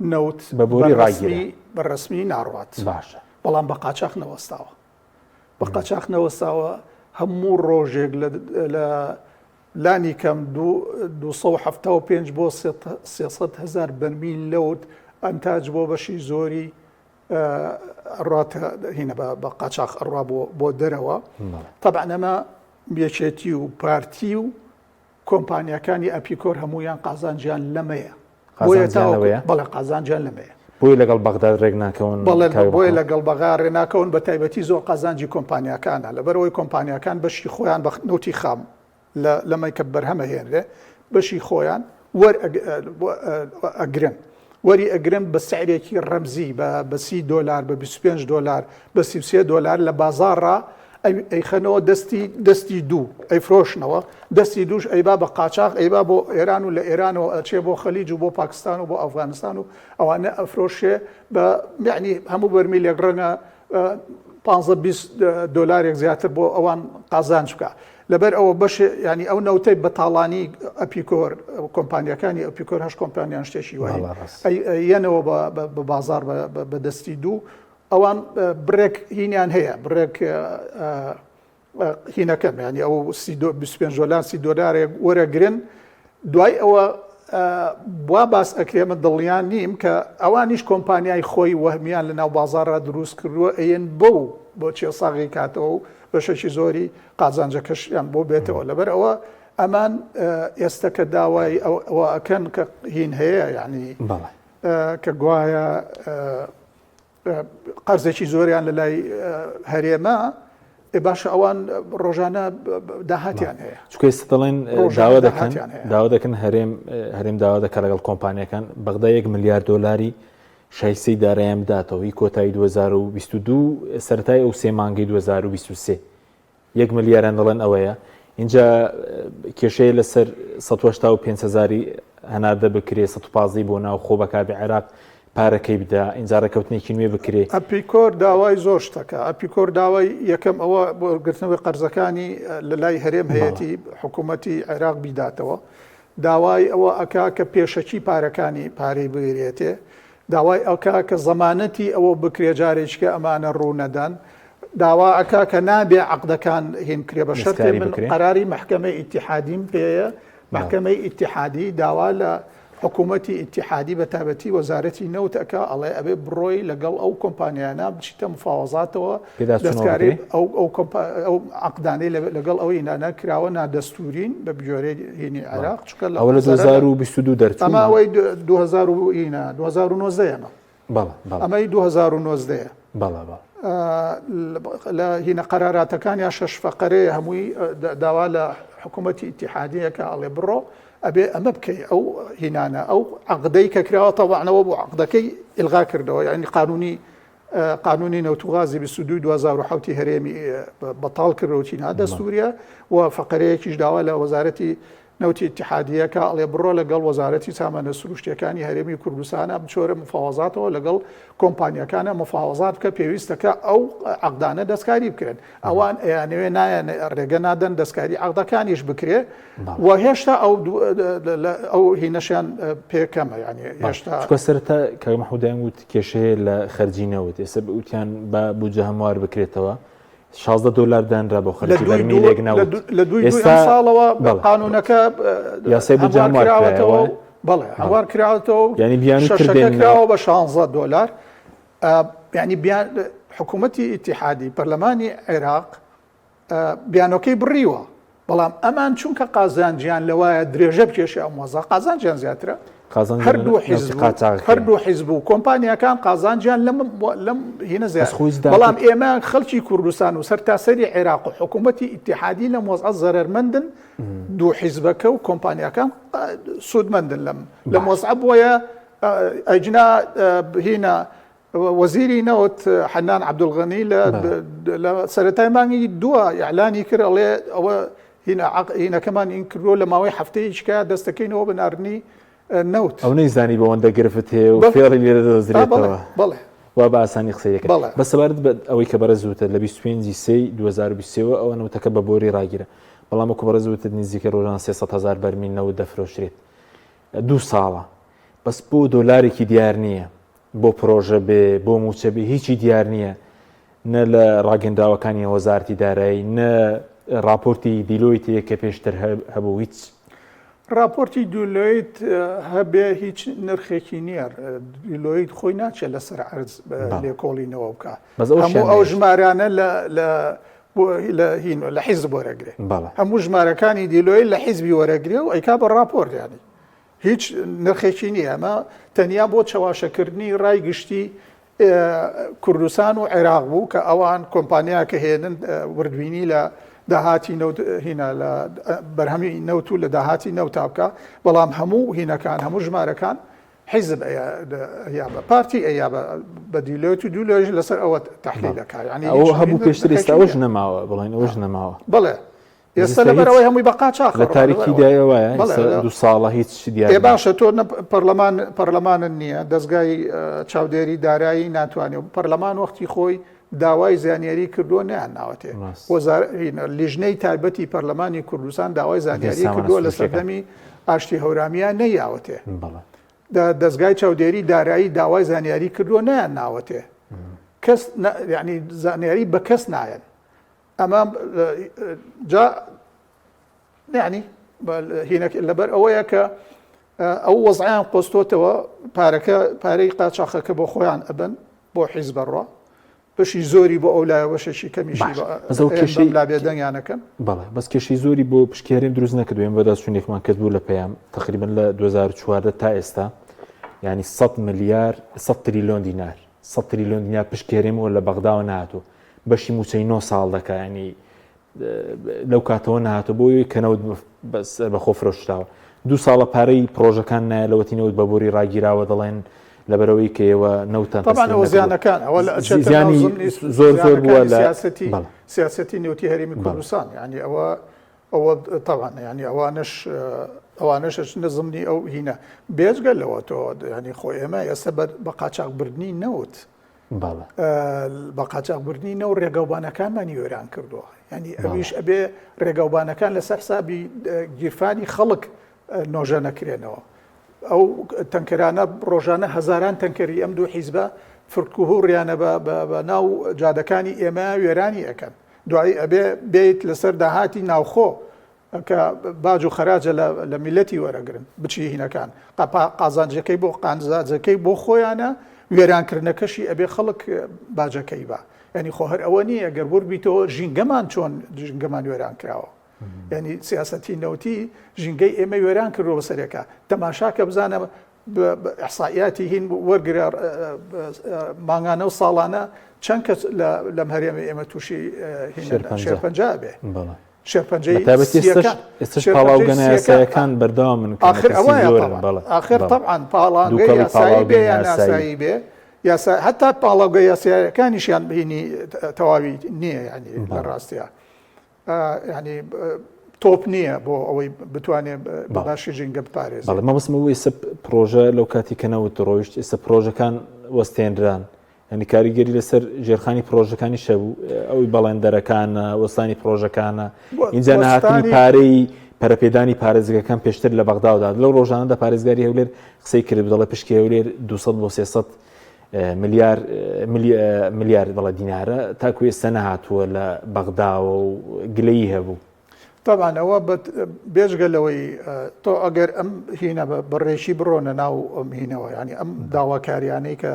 نەوت بە بۆری ڕاگیرا بە ڕەسمی ناڕوات باشە بەڵام بە قاچاخ نەوەستاوە بە قاچاخ نەوەستاوە هەموو ڕۆژێک لە لانی کەم 275 بۆ 300 هزار بەرمیل نەوت ئەنتاج بۆ بەشی زۆری ئەڕاتە هینە بە قاچاخ ئەڕوا بۆ بۆ دەرەوە تەبعەن ئەمە یەکێتی و پارتی و کۆمپانیاکانی ئەپیکۆر هەمویان قازانجیان لەمەیە بۆیە تاوەیە بەڵێ قازانجیان لەمەیە بۆیە لەگەڵ بەغداد ڕێک ناکەون بەڵێ بۆیە لەگەڵ بەغا ڕێ ناکەون بە تایبەتی زۆر قازانجی کۆمپانیاکانە لەبەرەوەی کۆمپانیاکان بەشی خۆیان بە نەوتی خام لە لەمەی کە بەرهەم ئەهێنرێ بەشی خۆیان وەر ئەگرن وەری ئەگرن بە سعرێکی ڕەمزی بە بە سی دۆلار بە 25 دۆلار بە 33 دۆلار لە بازاڕا ئەیخەنەوە دەستی دەستی دوو ئەیفرۆشنەوە دەستی دووش ئەیبا بە قاچاخ ئەیبا بۆ ئێران و لە ئێرانەوە ئەچێ بۆ خەلیج و بۆ پاکستان و بۆ ئەفغانستان و ئەوانە ئەفرۆشێ بە یعنی هەموو بەرمیلێک ڕەنگە پانزە 20 دۆلارێک زیاتر بۆ ئەوان قازانج بکە لەبەر ئەوە بەشێ یانی ئەو نەوتەی بە تاڵانی ئەپیکۆر کۆمپانیەکانی ئەپیکۆر هەش کۆمپانیان شتێکی وای یەنەوە بە بازار بە دەستی دوو ئەوان بڕێک هینیان هەیە بڕێک هینەکەم ینی ئەو 25 دۆلار سی دۆلارێک وەرەگرن دوای ئەوە وا باس ئەکرێ من دڵنیا نیم کە ئەوانیش کۆمپانیای خۆی وەهمیان لە ناو بازاڕا دروست کردووە ئەیەن بەو بۆ چێ ساغی کاتەوە و بەشێکی زۆری قازانجەکەشیان بۆ بێتەوە لەبەر ئەوە ئەمان ئێستا کە داوای ئەوە ئەکەن کە هین هەیە یعنی کە گوایە قەرزێکی زۆریان لە لای هەرێمە ئێ باشە ئەوان ڕۆژانە داهاتیان هەیە چونکە ئێستا دەڵێن داوا دەکەن داوا دەکەن هەرێم هەرێم داوا دەکە لەگەڵ کۆمپانیەکان بەغدا یەک ملیار دۆلاری شایستەی دارایان بداتەوە هی کۆتایی 2022 سەرەتای ئەو سێ مانگەی 2023 یەک ملیاریان دەڵێن ئەوەیە اینجا کێشەیە لەسەر 185 هزاری هەناردە بکرێ 115 بۆ ناو خۆ بەکاربێ عێراق پارەکەی بدا اینجا ڕێکەوتنێکی نوێ بکرێ. ئەپیکۆر داوای زۆر شتەکە ئەپیکۆر داوای یەکەم ئەوە بۆ گرتنەوەی قەرزەکانی لە لای هەرێم هەیەتی حکوومەتی عێراق بیداتەوە داوای ئەوە ئەکا کە پێشەکی پارەکانی پارەی بگرێتێ داوای ئەکا کە زەمانەتی ئەوە بکرێ جارێکیکە ئەمانە ڕوو نەدەن داوا ئەکا کە نابێ عەقدەکان هین بکرێ بە شەرتێ من قەراری مەحکەمەی ئیتیحادیم پێیە مەحکەمەی ئیتیحادی داوا لە حکوومەتی ئیتیحادی بە تایبەتی وەزارەتی نەوت ئەکا ئەڵێ ئەبێ بڕۆی لەگەڵ ئەو کۆمپانیانە بچیتە مفاوەزاتەوە دەستکاری ئەو ئەو ئەو عەقدانەی لەگەڵ ئەو ئینانە کراوە نادەستورین بە بگوێرەی هینی عێراق چونکە لە ئەوە لە 2022 دەرچوو ئەمە ئەوەی 2000 و هینە 2019 ئەمە بەڵێ بەڵێ ئەمەی 2019 یە بەڵێ بەڵێ لە هینە قەراراتەکان یا شەش فەقەرەیە هەمووی داوا لە حکوومەتی ئیتیحادیەکە ئەڵێ بڕۆ ئەبێ ئەمە بکەی ئەو هینانە ئەو عقدەی کە کراوە تەوانەوە بۆ عقدەکەی ئیلغا کردەوە یعنی قانونی قانونی نەوت و غازی 22 2007 هەرێمی بەتاڵ کردەوە چی نادەستوریە و فەقەرەیەکیش داوا لە وەزارەتی نەوتی ئیتیحادییەکە ئەڵێ بڕۆ لەگەڵ وەزارەتی سامانە سروشتیەکانی هەرێمی کوردستانە بچۆرە مفاوەزاتەوە لەگەڵ کۆمپانیەکانە مفاوەزات بکە پێویستەکە ئەو عەقدانە دەستکاری بکرێن ئەوان ئەیانەوێ نایەن ڕێگە نادەن دەستکاری عەقدەکانیش بکرێ و هێشتا ئەو ئەو هینەشیان پێکەمە ینی هێشتا چونکە سەرەتا کاک مەحموود دەیان وت کێشەیە لە خەرجی نەوت ئێستا وتیان بە بودجە هەموار بکرێتەوە 16 دۆلار دانرا بۆ خەرجی بەرمیلێک نەوت لە دووی ئێستا ساڵەوە قانونەکە یاسای بودجە هەموار کراوەتەوە بەڵێ هەموار کراوەتەوە یعنی بیانوو شەشەکە کراوە بە 16 دۆلار یعنی بیان حکوومەتی ئیتیحادی پەرلەمانی عێراق بیانۆکەی بڕیوە بەڵام ئەمان چونکە قازانجیان لەوایە درێژە بکێشێ ئەم وەزا قازانجیان زیاترە هەردوو حیزب هەردوو حیزب و کۆمپانیاکان قازانجیان لەم لەم هینە زیات بەڵام ئێمە خەڵکی کوردستان و سەرتاسەری عێراق و حکوومەتی ئیتیحادی لەم وەزعە زەرەرمەندن دوو حیزبەکە و کۆمپانیاکان سوودمەندن لەم لەم وەزعە بۆیە ئەجنا هینە وەزیری نەوت حەنان عەبدولغەنی لە سەرەتای مانگی دووە ئیعلانی کرد ئەڵێ ئەوە هینەکەمان این کردووە لە ماوەی هەفتەیەکە دەستەکەینەوە بە ناردنی نەوت. ئەو نەیزانی بەوەندە گرفت هەیە و فێڵی لێ دەدۆزرێتەوە. بەڵێ. وا بە ئاسانی قسەی دەکرد. بەڵێ. بەس سەبارەت بە ئەوەی کە بەڕێز وتت لە 25 سێی 2023 وە ئەوە نەوتەکە بە بۆری ڕاگیرا. بەڵام وەکو بەڕێز وتت نزیکەی ڕۆژانە 300 هەزار بەرمیل نەوت دەفرۆشرێت. دوو ساڵە. بەس بۆ دۆلارێکی دیار نییە. بۆ پرۆژە بێ بۆ مووچە بێ هیچی دیار نییە نە لە ڕاگەندراوەکانی وەزارتی دارایی نە راپۆرتی دیلۆیت هەیە کە پێشتر هەبوو هیچ راپۆرتی دیلۆیت هەبێ هیچ نرخێکی نییە دیلۆیت خۆی ناچێت لەسەر عرز لێکۆڵینەوە بکە هەموو ئەو ژمارانە لە لە هین لە حیزب وەرەگرێ هەموو ژمارەکانی دیلۆیت لە حیزبی وەرەگرێ و ئەیکا بە راپۆرت ینی هیچ نرخێکی نییە، ئەمە تەنیا بۆ چەواشەکردنی ڕای گشتی کوردستان و عێراق بوو کە ئەوان کۆمپانیاکە هێنن وردبینی لە داهاتی نەوت هینا لە بەرهەمی نەوت و لە داهاتی نەوتا بکە بەڵام هەموو هینەکان هەموو ژمارەکان حیزب یا بە پارتی ئەیا بە دیلۆیت و دوولۆژ لەسەر ئەوە تحلیلەکە ینی ئەوە هەبوو پێشتر ئێستا ئەوەش نەماوە بڵێن ئەوەش نەماوە بڵێ ئێستا لەبەر ئەوەی هەمووی بە قاچاخ لە تاریکیدایە وایە دوو ساڵە هیچ دیار ئێ باشە تۆ پەرلەمان پەرلەمانن نییە دەستگای چاودێری دارایی ناتوانێت پەرلەمان وەختی خۆی داوای زانیاری کردووە نیان ناوەتێ لیژنەی تایبەتی پەرلەمانی کوردستان داوای زانیاری کردووە لە سەردەمی ئاشتی هەورامیان نەیاوەتێ دەستگای چاودێری دارایی داوای زانیاری کردووە نیان ناوەتێ کەس ینی زانیاری بە کەس نایەن ئەمە جا یعنی هینەک لەبەر ئەوەیە کە ئەو وەزعیان قۆستۆتەوە پارەکە پارەی قاچاخەکە بۆ خۆیان ئەبن بۆ حیزبەڕە بەشی زۆری بۆ ئەو لایە بەشێکی کەمیشی کێشەی لا بێدەنگیانەکەن بەڵێ بەس کێشەی زۆری بۆ پشکێریم دروست نەکردو ئێمە بەداچوونێکمان کرد بوو لە پەیام تقریبا لە 2014 تا ئێستا ینی 100 ملیار 100 تریلیۆن دینار 100 تریلیۆن دینار پشکێرێمەوە لە بەغداوە نهاتوو بەشی مووچەی نۆ ساڵ دەکا ینی لەو کاتەوە نهاتۆ بۆ ئەوەی کە نەوت بەخۆ فرۆشراوە دوو ساڵە پارەی پرۆژەکان نایە لەوەتی نەوت بە بۆری ڕاگیراوە دەڵێن لەبەرەوەی کە ئێوە نەوتان زیانەکان ئەوە زیانی زۆر زۆر بووە لە سیاسەتی سیاسەتی نەوتی هەرێمی کوردستان ینی ئەوە ئەوە تاوان ینی ئەوانش ئەوانش ئەچنە زمنی ئەو هینە بێجگە لەوە تۆ ینی خۆ ئێمە ئێستا بە قاچاقبردنی نەوت بە قاچاخبردنی نەو ڕێگەوبانەکانمانی وێران کردووە ینی ئەویش ئەبێ ڕێگەوبانەکان لەسەر حسابی گیرفانی خەڵک نۆژە نەکرێنەوە ئەو تەنکەرانە ڕۆژانە هەزاران تەنکەری ئەم دوو حیزبە فرکوهوڕیانە بە ناو جادەکانی ئێمە وێرانی ئەەکەن دوایی ئەبێ بێت لەسەر داهاتی ناوخۆ کە باج و خەراجە لە میلەتی وەرەگرن بچی هینەکان قازانجەکەی بۆ قانزاجەکەی بۆ خۆیانە وێرانکردنەکەشی ئەبێ خەڵک باجەکەی بە ینی خۆ هەر ئەوە نییە گەر ورد بیتەوە ژینگەمان چۆن ژینگەمان وێران کراوە ینی سیاسەتی نەوتی ژینگەی ئێمە وێران کردووە بەسەرێکە تەماشاکە بزانە ئیحسائیاتی هین وەرگرە مانگانە و ساڵانە چەند کەس لەم هەرێمی ئێمە تووشی شێرپەنجە بێ شێرپەنجەی سییەکان ئێستاش پاڵاوگە نایاسایەکان بەردەوامن ئاخر ئەوەیە ئاخر تەبعەن پاڵاوگە یاسایی بێ یان ناسایی بێ یاسا هەتا پاڵاوگە یاسایەکانیشیان بینی تەواوی نییە ینی لە ڕاستە ینی. تۆپ نییە بۆ ئەوەی بتوانێت بە باشی ژینگە بپارێزێت. بەڵێ مەبەستم ئەوە ئێستا پرۆژە لەو کاتی کە نەوت ڕۆیشت ئێستا پرۆژەکان وەستێنران ینی کاریگەری لەسەر ژێرخانی پرۆژەکانی شەبوو ئەوی بەڵێندەرەکانە وەستانی پرۆژەکانە اینجا نهاتنی پارەی پەرەپێدانی پارێزگەکان پێشتر لە بەغدادا لەو ڕۆژانەدا پارێزگاری هەولێر قسەی کرد دەڵێ پشکی هەولێر 200 بۆ 300 ملیار ملیار بەڵە دینارە تاکو ئێستا نەهاتووە لە بەغداوە و گلەیی هەبوو. تەبعەن ئەوە بێجگە لەوەی تۆ ئەگەر ئەم هینە بە ڕێکی بڕۆنە ناو ئەم هینەوە ینی ئەم داواکاریانەی کە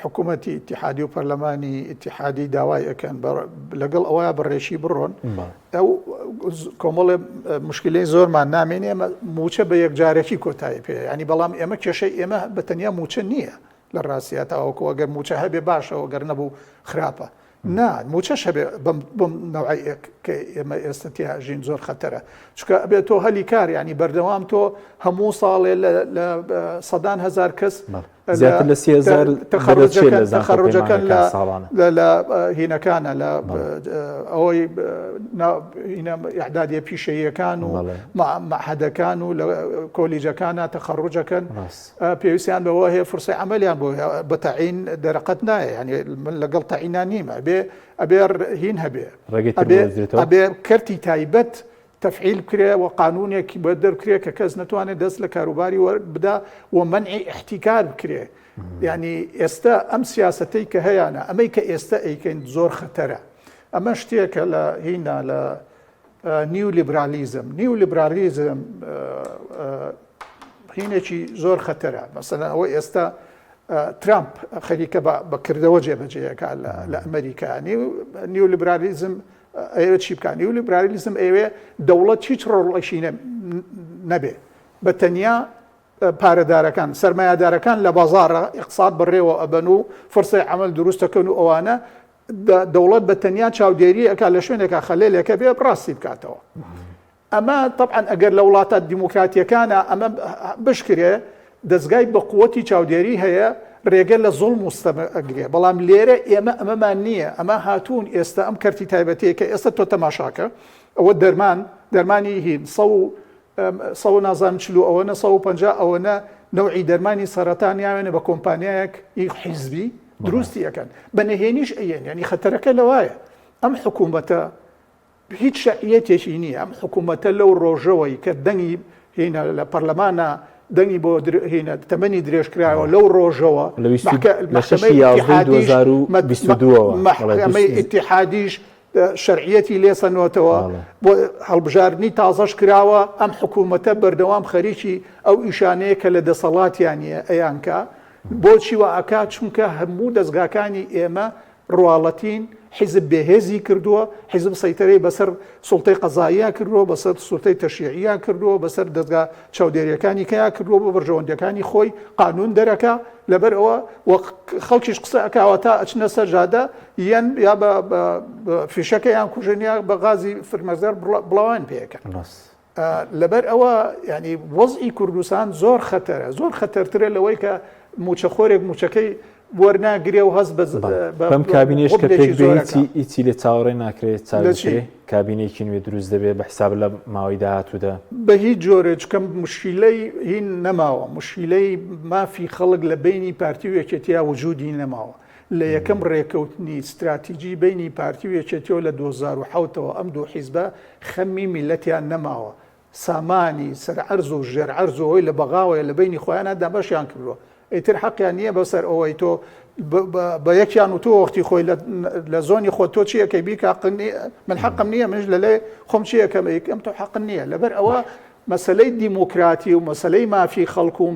حکوومەتی ئیتیحادی و پەرلەمانی ئیتیحادی داوای ئەەکەن لەگەڵ ئەوە بەڕێکی بڕۆن ئەو کۆمەڵێ مشکلەی زۆرمان نامێنێ ئێمە موچە بە یەکجارەکی کۆتایی پێ ینی بەڵام ئێمە کێشەی ئێمە بە تەنیا موچە نییە لە ڕاستە تاوەکو ئەگەر موچە هەبێ باشەوە گەر نەبوو خراپە نا موچەش هەبێ بەم بەم نەوعی کە ئێمە ئێستا تیا ژین زۆر خەتەرە چونکە ئەبێ تۆ هەلی کار ینی بەردەوام تۆ هەموو ساڵێ لە سەدان هزار کەس زیاتر لە 3000 تەخەڕوجەکەن لە هینەکانە لە ئەوەی ئیعدادیە پیشەییەکان و مەعهەدەکان و لە کۆلیجەکانە تەخەڕوجەکەن پێویستیان بەوە هەیە فرسەی عملیان بۆ بە تەعین دەرەقەت نایە یعنی من لەگەڵ تەعینا نیمە ئەبێ ئەبێ هین هەبێ ئەبێ کەرتی تایبەت تەفعیل بکرێ و قانوونێکی بۆ دەربکرێ کە کەس نەتوانێت دەست لە کاروباری وەربدا و مەنعی ئیحتیکار بکرێ یعنی ئێستا ئەم سیاسەتەی کە هەیانە ئەمەی کە ئێستا ئەیکەین زۆر خەتەرە ئەمە شتێکە لە هینا لە نیو لیبرالیزم نیو لیبرالیزم هینێکی زۆر خەتەرە مەسەلەن ئەوە ئێستا ترامپ خەریکە بە کردەوە جێبەجێیەکە لە ئەمریکا نیو لیبرالیزم ئەیەوێت چی بکات؟ نیولیبرالیزم ئەیەوێ دەوڵەت هیچ ڕۆڵێکی نەبێ، بە تەنیا پارەدارەکان، سەرمایەدارەکان لە بازاڕە ئیقتساد بەڕێوە ئەبەن و فرسەی عەمەل دروست دەکەن و ئەوانە، دەوڵەت بە تەنیا چاودێری ئەکات لە شوێنێکا خەلێلێکە بێ ڕاستی بکاتەوە. ئەمە تەبعەن ئەگەر لە وڵاتە دیموکراتیەکانا ئەمە بشکرێ دەزگای بە قوتی چاودێری هەیە ڕێگە لە زوڵم و ستەم ئەگرێ بەڵام لێرە ئێمە ئەمەمان نییە ئەمە هاتوون ئێستا ئەم کەرتی تایبەتەیە کە ئێستا تۆ تەماشاکە ئەوە دەرمان دەرمانی هین سە و سە و نازانم چل و ئەوەنە سە و پەنجا ئەوەنە نەوعی دەرمانی سەرەتان یاوێنە بە کۆمپانیایەک ئی حیزبی دروستی ئەکەن بە نهێنیش ئەیەن یعنی خەتەرەکە لەوایە ئەم حکوومەتە هیچ شەرعیەتێکی نییە ئەم حکوومەتە لەو ڕۆژەوەی کە دەنگی هینا لە پەرلەمانە دەنگی بۆ هینا تەمەنی درێژکرایەوە لەو ڕۆژەوە مەحکەمەی ئیتیحادیش شەرعیەتی لێسەنۆتەوە بۆ هەڵبژاردنی تازەش کراوە ئەم حکوومەتە بەردەوام خەریکی ئەو ئیشانەیە کە لە دەسەڵاتیانە ئەیانکا بۆچی وا ئەکا چونکە هەموو دەزگاکانی ئێمە ڕواڵەتین، حیزب بێهێزی کردووە، حیزب سەیتەرەی بەسەر سوڵتەی قەزاییا کردووە، بەسەر سوڵتەی تەشریعییا کردووە، بەسەر دەزگا چاودێرییەکانی کەیا کردووە بۆ بەرژەوەندییەکانی خۆی قانوون دەرەکا، لەبەر ئەوە و خەڵکیش قسە ئەکا واتە ئەچنە سەر جادە یان یا بە فیشەکە یان کوژن یا بە غازی فرمەزەر بڵاوان پێ ئەکەن. لەبەر ئەوە یانی وەزعی کوردستان زۆر خەتەرە زۆر خەتەرترە لەوەی کە موچەخۆرێک موچەکەی وەرناگرێ و هەست بەم کابینێش کە پێک زۆرەکی هیچی لێ چاوەڕێ ناکرێت چاوەڕێ کابینێکی نوێ دروست دەبێت بە حساب لە ماوەی داهاتوودا بە هیچ جۆرێک چکە مشکیلەی هین نەماوە مشکیلەی مافی خەڵک لە بینی پارتی و یەکێتیا وجودی نەماوە لە یەکەم ڕێکەوتنی ستراتیجی بینی پارتی و یەکێتیەوە لە 2007ەوە ئەم دوو حیزبە خەمی میللەتیان نەماوە، سامانی سەر عەرز و ژێر عەرز و ئەوەی لە بەغاوەیە لە بەینی خۆیانا دابەشیان کردووە، ئیتر حەقیان نییە بەسەر ئەوەی تۆ بە یەکیان وتووە وەختی خۆی لە زۆنی خۆت تۆ چی ئەکەی بیکە من حەقم نییە منیش لە لای خۆم چی ئەکەم ئەیکەم تۆ حەقت نییە لەبەر ئەوە مەسەلەی دیموکراتی و مەسەلەی مافی خەڵک و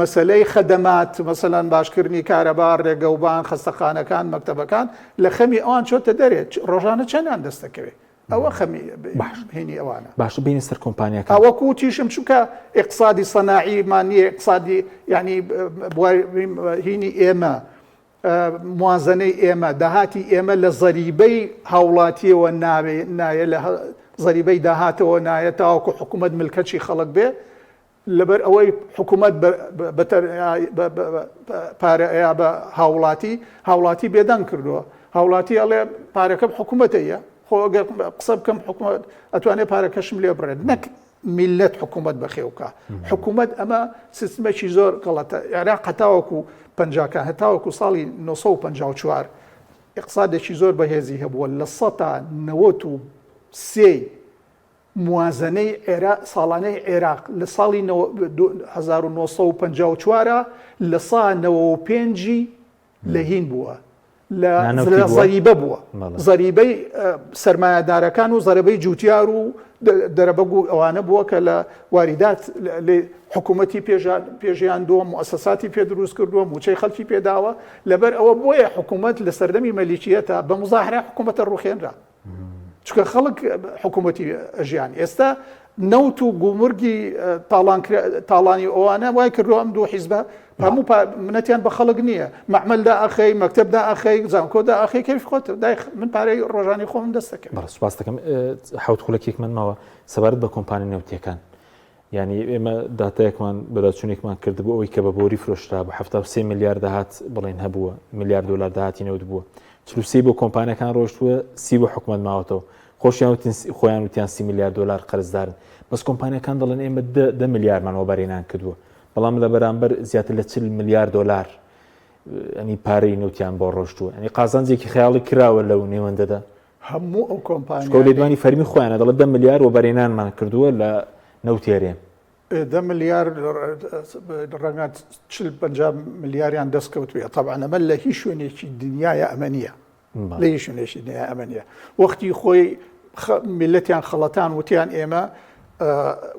مەسەلەی خەدەمات مەسەلەن باشکردنی کارەبا ڕێگەوبان خەستەخانەکان مەکتەبەکان لە خەمی ئەوان چۆتە دەرێ ڕۆژانە چەندیان دەست دەکەوێت ئەوە خەمی باش هینی ئەوانە باشە بینە سەر کۆمپانیاکان ئەوەکو وتیشم چونکە ئیقتسادی سەناعیمان نییە ئیقتسادی یعنی هینی ئێمە موازنەی ئێمە داهاتی ئێمە لە زەریبەی هاوڵاتیەوە ناوێ نایە لە زەریبەی داهاتەوە نایە تاوەکو حکوومەت ملکەچی خەڵک بێ لەبەر ئەوەی حکوومەت پارە ئەیا بە هاوڵاتی هاوڵاتی بێدەنگ کردووە هاوڵاتی ئەڵێ پارەکەم حکوومەتەیە. خۆ ئەگەر قسە بکەم حکوومەت ئەتوانێت پارەکەشم لێ بڕێت نەک میلەت حکوومەت بەخێوکە حکوومەت ئەمە سیستمێکی زۆر غەڵەتە عێراق هەتاوەکو پەنجاکان هەتاوەکو ساڵی 1954 اقتصادێکی زۆر بەهێزی هەبووە لە سەتا نەوەت و سێی موازنەی عێراق ساڵانەی عێراق لە ساڵی 1954 لە سا 95 لە هین بووە لە زەریبە بووە زەریبەی سەرمایەدارەکان و زەربەی جوتیار و دەرەبەگ و ئەوانە بووە کە لە واریدات حکوومەتی پێژیان دووە موسەساتی پێ دروست کردووە موچەی خەڵکی پێداوە لەبەر ئەوە بۆیە حکوومەت لە سەردەمی مەلیکیەتە بە مزاهرە حکوومەتە ڕوخێنرا چونکە خەڵک حکوومەتی ژیان ئێستا نەوت و گومرگی تاڵانی ئەوانە وای کردو ئەم دوو حیزبە هەموو منەتیان بە خەڵک نییە معمەلدا ئەخەی مەکتەبدا ئەخەی زانکۆدا ئەخەی کەیف خۆت دای من پارەی ڕۆژانی خۆم دەست دەکەم بەڵێ سوپاس دەکەم حەوت خولەکێک من ماوە سەبارەت بە کۆمپانیا نەوتیەکان یعنی ئێمە داتایەکمان بەداچوونێکمان کردبوو ئەوەی کە بە بۆری فرۆشرا بوو 73 ملیار داهات بڵێن هەبووە ملیار دلار داهاتی نەوت بووە 43 بۆ کۆمپانیەکان ڕۆشتووە سی بۆ حکومەت ماوەتەوە خۆشیان وتن خۆیان وتیان سی ملیار دلار قەرزدارن بەس کۆمپانیەکان دەڵێن ئێمە دە ملیارمان وەبەرهێنان کردووە بەڵام لە بەرامبەر زیاتر لە 40 ملیار دلار ئەنی پارەی نەوتیان بۆ ڕۆشتووە ئەنی قازانجێکی خەیاڵی کراوە لەو نێوەندەدا هەموو ئەو کۆمپانیانەی. چونکە لێدوانی فەرمی خۆیانە دەڵێت دە ملیار وەبەرهێنانمان کردووە لە نەوتی هەرێم. دە ملیار ڕەنگە چل پەنجا ملیاریان دەست کەوتبێ تەبعەن ئەمە لە هیچ شوێنێکی دنیایا ئەمە نییە لە هیچ شوێنێکی دنیا ئەمە نییە وەختی خۆی میلەتیان خەڵەتان وتیان ئێمە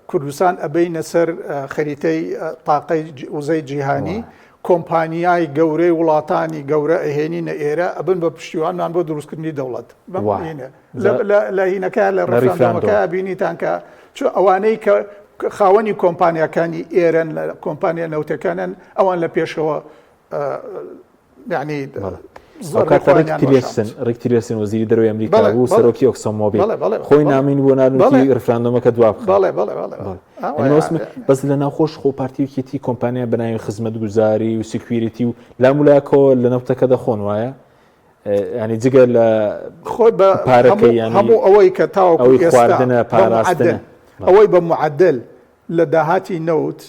کوردستان ئەبەینە سەر خەریتەی تاقەی وزەی جیهانی کۆمپانیای گەورەی وڵاتانی گەورە ئەهێنینە ئێرە ئەبن بە پشتیوانمان بۆ دروستکردنی دەوڵەت لە هینەکە لە ڕیفراندۆمەکە بینیتان کە چ ئەوانەی کە خاوەنی کۆمپانیاکانی ئێرن لە کۆمپانیا نەوتەکانن ئەوان لە پێشەوە یعنی ڕیک تیلێرسن وەزیری دەرەوەی ئەمریکا بوو سەرۆکی ئۆکسۆن مۆبیل خۆی نامین بۆ ناردنی ڕیفراندۆمەکە دوا بخات بەس لە ناوخۆش خۆ پارتی و یەکێتی کۆمپانیا بە ناوی خزمەتگوزاری و security و لامولاکەوە لە نەوتەکە دەخۆن وایە ینی جگە لە خۆی بە پارەکەی هەموو ئەوەی کە تاوەکو خواردنە پاراستنە ئەوەی بە معدل لە داهاتی نەوت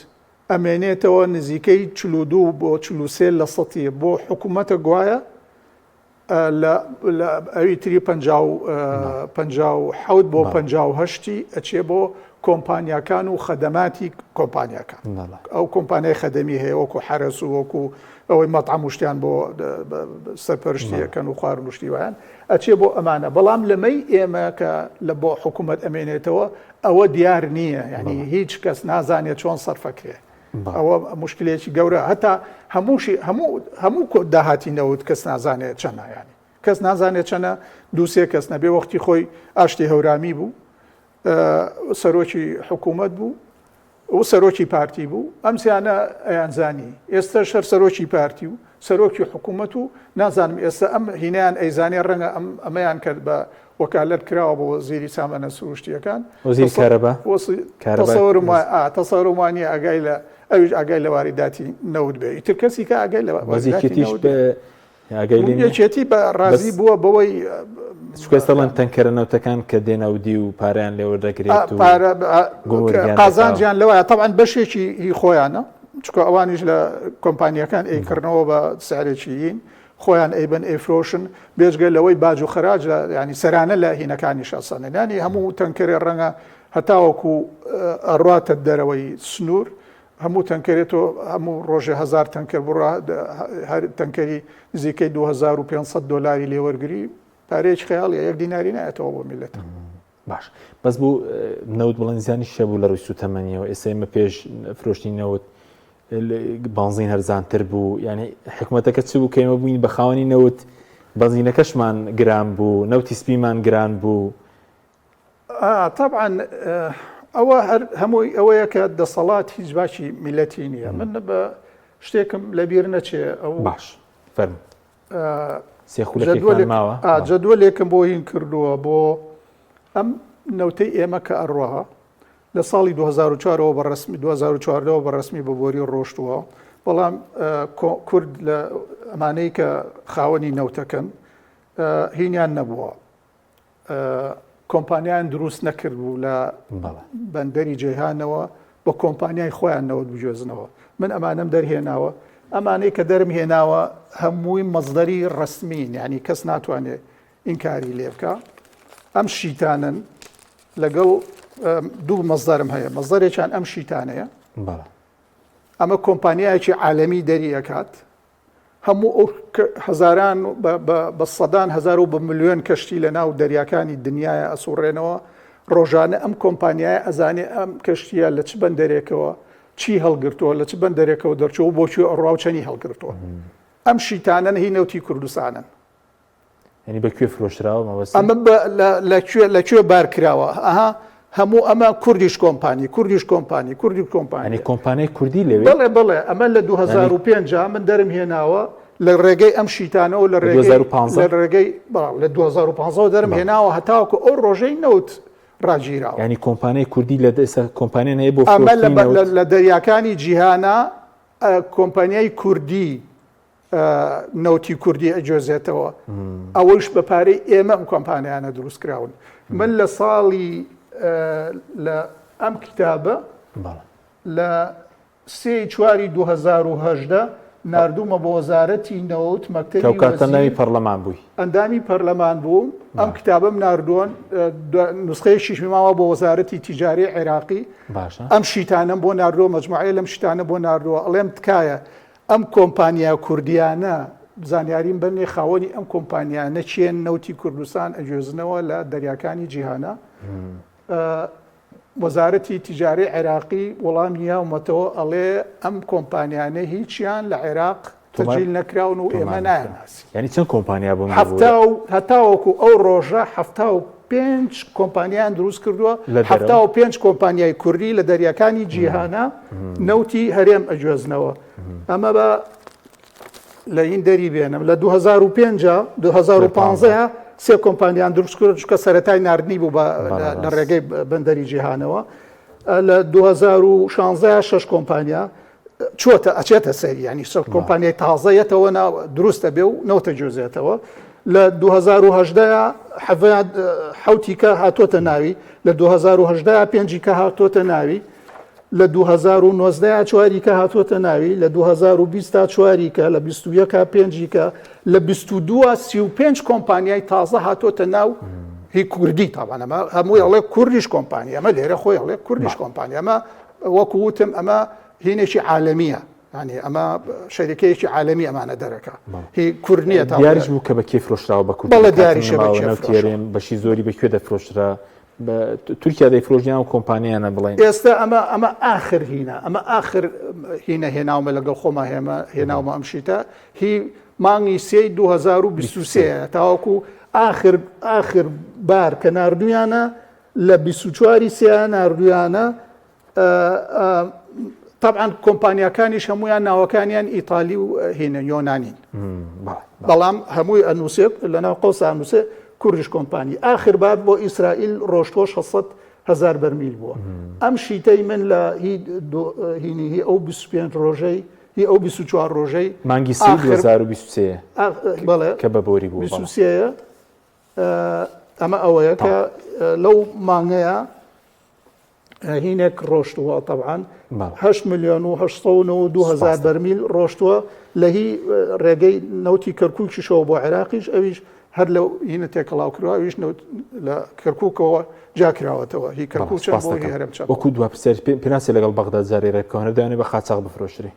ئەمێنێتەوە نزیکەی 42 بۆ 43 لە سەتیە بۆ حکوومەتە گوایە لە ئەوی تری 57 بۆ 58 ئەچێ بۆ کۆمپانیاکان و خەدەماتی کۆمپانیاکان ئەو کۆمپانیای خەدەمی هەیە وەکو حەرەس و وەکو ئەوەی مەتعەم و شتیان بۆ سەرپەرشتیەکەن و خوارن و شتی وایان ئەچێ بۆ ئەمانە بەڵام لەمەی ئێمە کە لە بۆ حکوومەت ئەمێنێتەوە ئەوە دیار نییە یعنی هیچ کەس نازانێت چۆن سەرفەکرێ ئەوە مشکلێکی گەورە هەتا هەمووشی هەموو هەموو داهاتی نەوت کەس نازانێت چەنە ینی کەس نازانێت چەنە دووسێ کەس نەبێ وەختی خۆی ئاشتی هەورامی بوو سەرۆکی حکوومەت بوو و سەرۆکی پارتی بوو ئەم سیانە ئەیانزانی ئێستا شەر سەرۆکی پارتی و سەرۆکی حکوومەت و نازانم ئێستا ئەم هینیان ئەیزانێ ڕەنگە ئەم ئەمەیان کرد بە وەکالەت کراوە بۆ وەزیری سامانە سروشتیەکان وەزیری کارەبا تەسەورم تەسەورم وانیە ئاگای لە ئەویش ئاگای لە واریداتی نەوت بێ ئیتر کەسی کە ئاگای لە وەزیرێتیش بە ئاگای لێ یەکێتی بە ڕازی بووە بەوەی چونکە تەنکەرە نەوتەکان کە دێنەودی و پارەیان لێوەردەگرێت و پارە قازانجیان لەوە تەبعەن بەشێکی هی خۆیانە چونکە ئەوانیش لە کۆمپانیەکان ئەیکڕنەوە بە سعرێکی یین خۆیان ئەیبەن ئەیفرۆشن بێجگە لەوەی باج و خەراج لە ینی سەرانە لە هینەکانیش ئەسەنن ینی هەموو تەنکەرێ ڕەنگە هەتاوەکو ئەڕاتە دەرەوەی سنوور هەموو تەنکەرێ تۆ هەموو ڕۆژێ هزار تەنکەر بڕە هەر تەنکەری نزیکەی 2500 دلاری لێوەرگری پارەیەکی خەیاڵیە یەک دیناری نایەتەوە بۆ میلەتە. باش بەس بوو نەوت بڵێن زیانی شەبوو لە ڕووی سوتەمەنیەوە ئێستا ئێمە پێش فرۆشتنی نەوت بانزین هەرزانتر بوو یعنی حکومەتەکە چ بوو کە ئێمە بووین بە خاوەنی نەوت بەنزینەکەشمان گران بوو نەوتی سپیمان گران بوو طبعا ئەوە هەر هەمووی ئەوەیە کە دەسەڵات هیچ باکی میلەتی نییە من بە شتێکم لەبیر نەچێ ئەو باش فەرموو سێ خولەکێکمان ماوە جەدوەلێکم بۆ هین کردووە بۆ ئەم نەوتەی ئێمە کە ئەڕوا لە ساڵی 2004ەوە بە ڕسمی 2014ەوە بە ڕسمی بە بۆری ڕۆشتووە بەڵام کورد لە ئەمانەی کە خاوەنی نەوتەکەن هینیان نەبووە. کۆمپانیایان دروست نەکردبوو لە بەندەری جەیهانەوە بە کۆمپانیای خۆیان نەوت بگوێزنەوە. من ئەمانەم دەرهێناوە، ئەمانەی کە دەرم هێناوە هەمووی مەسدەری ڕەسمین، یانی کەس ناتوانێت ئینکاری لێ بکا. ئەم شیتانەن لەگەڵ دوو مەسدەرم هەیە، مەسدەرێکیان ئەم شیتانەیە. ئەمە کۆمپانیایەکی عالەمی دەری ئەکات، هەموو ئەو هەزاران بە سەدان هەزار و بە ملیۆن کەشتی لە ناو دەریاکانی دنیاە ئەسوڕێنەوە ڕۆژانە ئەم کۆمپانیایە ئەزانێ ئەم کەشتیە لە چ بەندەرێکەوە چی هەڵگرتووە لە چ بەندەرێکەوە دەرچوو بۆ کوێ ئەڕوا و چەنی هەڵگرتووە ئەم شیتانەن هی نەوتی کوردستانن. یعنی بە کوێ فرۆشراوە مەبەست ئەمە لە کوێ لە کوێ بار کراوە ئەها هەموو ئەمە کوردیش کۆمپانی کوردیش کۆمپانی کوردی کۆمپانی کۆمپانیای کوردی لەوێ بەڵێ بەڵێ ئەمە لە 2005 من دەرم هێناوە لە ڕێگەی ئەم شیتانەوە لە ڕێگەی 2015 لە ڕێگەی لە 2015 دەرم هێناوە هەتاوەکو ئەو ڕۆژەی نەوت ڕاگیراوە ینی کۆمپانیای کوردی لە دەسە کۆمپانیان هەیە بۆ ئەمە لە دەریاکانی جیهانە کۆمپانیای کوردی نەوتی کوردی ئەگوێزێتەوە ئەوەیش بە پارەی ئێمە ئەم کۆمپانیانە دروست کراون من لە ساڵی لە ئەم کتابە لە سێ چواری 2010 نردومە بۆ وەزارەتی نەوت مەکتەبی کاتە ناوی پەرلەمان بووی ئەندامی پەرلەمان بووم ئەم کتابم نردووە نسخەیەکیش ماوە بۆ وەزارەتی تیجاری عێراقی ئەم شیتانم بۆ نردووە مەجموعەیە لەم شتانە بۆ نردووە ئەڵێم تکایە ئەم کۆمپانیا کوردیانە زانیاریم بەنێ خاوەنی ئەم کۆمپانیانە کێن نەوتی کوردستان ئەگوێزنەوە لە دەریاکانی جیهانە وەزارەتی تیجاری عێراقی وەڵامی یاومەتەوە ئەڵێ ئەم کۆمپانیانە هیچیان لە عێراق تەجیل نەکراون و ئێمە نایانناسین. یانی چەند کۆمپانیا بوون؟ حەفتا و هەتاوەکو ئەو ڕۆژە 75 کۆمپانیان دروست کردووە 75 کۆمپانیای کوردی لە دەریاکانی جیهانە نەوتی هەرێم ئەگوێزنەوە ئەمە بە لە هین دەری بێنم لە 2005 2015 سێ کۆمپانیان دروست کرد چکە سەتای نردنی بوو لە ڕێگەی بەندەری جیهانەوە لە 2016 شش کۆمپانیا چۆتە ئەچێتە سەری ینی سەر کۆمپانیای تازە یەتەوە ناو دروستە بێ و نەوتە جۆزێتەوە لە 2010 حوتی کە هاتۆتە ناوی لە 2010 پێنجی کە هاتۆتە ناوی لە 2019 چواری کە هاتۆتە ناوی لە 2020 چواری کە لە 21 پێنجی کە لە 22 35 کۆمپانیای تازە هاتۆتە ناو هی کوردی تاوان ئەمە هەمووی ئەڵێ کوردیش کۆمپانی ئەمە لێرە خۆی ئەڵێ کوردیش کۆمپانی ئەمە وەکو وتم ئەمە هینێکی عالەمیە ینی ئەمە شەریکەیەکی عالەمی ئەمانە دەرەکە هی کورد نییە تا دیاریش بوو کە بە کێ فرۆشراوە بە کورد بەڵێ دیاریشە بە کێ فرۆشراوە بەشی زۆری بە کوێ دەفرۆشرا بە تورکیا دەیفرۆشیان و کۆمپانیانە بڵێن ئێستا ئەمە ئەمە ئاخر هینە ئەمە ئاخر هینە هێناومە لەگەڵ خۆما هێمە هێناومە ئەم شیتە هی مانگی سێی 2023 تاوەکو ئاخر ئاخر بار کە ناردویانە لە 24 سێ ناردویانە تەبعەن کۆمپانیاکانیش هەمویان ناوەکانیان ئیتالی و هینە یۆنانین بەڵام هەمووی ئەنووسێت لەناو قەوسا ئەنووسێ کوردیش کۆمپانی ئاخر بار بۆ ئیسرائیل ڕۆشتووە 600 هزار بەرمیل بووە ئەم شیتەی من لە هینی هی ئەو 25 ڕۆژەی هی ئەو 24 ڕۆژەی مانگی 2023 بەڵێ کە بە بۆری بوو 23 ئەمە ئەوەیە کە لەو مانگەیە هینێک ڕۆشتووە تەبعەن هەشت ملیۆن و 892 هزار بەرمیل ڕۆشتووە لە هی ڕێگەی نەوتی کەرکووکیشەوە بۆ عێراقیش ئەویش هەر لەو هینە تێکەڵاو کراوە ئەویش نەوت لە کەرکووکەوە جاکراوەتەوە هی کەرکووک چەند بۆ هی هەرێم چەند وەکو دوا پرسیار پێناسێ لەگەڵ بەغدا جارێ ڕێبکەون هەر دەیانەوێ بە قاچاخ بفرۆشرێ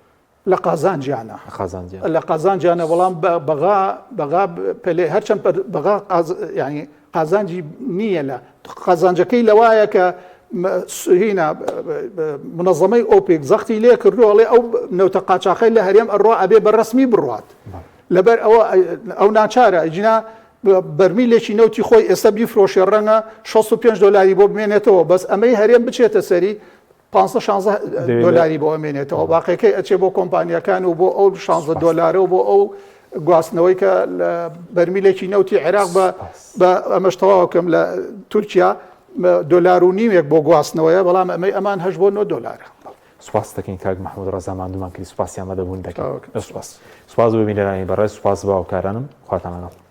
لە قازانجیانە لە قازانجیانە لە قازانجیانە بەڵام بەغا بەغا پەلێ هەرچەند بەغا ینی قازانجی نییە لە قازانجەکەی لەوایە کە هینا منەظەمەی ئۆپێک زەختی لێ کردو ئەڵێ ئەو نەوتە قاچاخەی لە هەرێم ئەڕوا ئەبێ بە ڕسمی بڕات لەبەر ئەوە ئەو ناچارە ئەجینا بەرمیلێکی نەوتی خۆی ئێستا بیفرۆشێ ڕەنگە 65 دلاری بۆ بمێنێتەوە بەس ئەمەی هەرێم بچێتە سەری پانزە شانزە دۆلاری بۆ ئەمێنێتەوە باقیەکەی ئەچێ بۆ کۆمپانیەکان و بۆ ئەو شانزە دۆلارە و بۆ ئەو گواستنەوەی کە لە بەرمیلێکی نەوتی عێراق بە بە ئەمەش تەواوکەم لە تورکیا دۆلار و نیوێک بۆ گواستنەوەیە بەڵام ئەمەی ئەمان هەش بۆ 9 دۆلارە. سوپاس دەکەین کاک محمود ڕەزا ماندوومان کردی سوپاسی ئامادەبوون دەکەین سوپاس سوپاس بۆ بینەرانی بەڕێز سوپاس بۆ هاوکارانم خواتان لەگەڵ.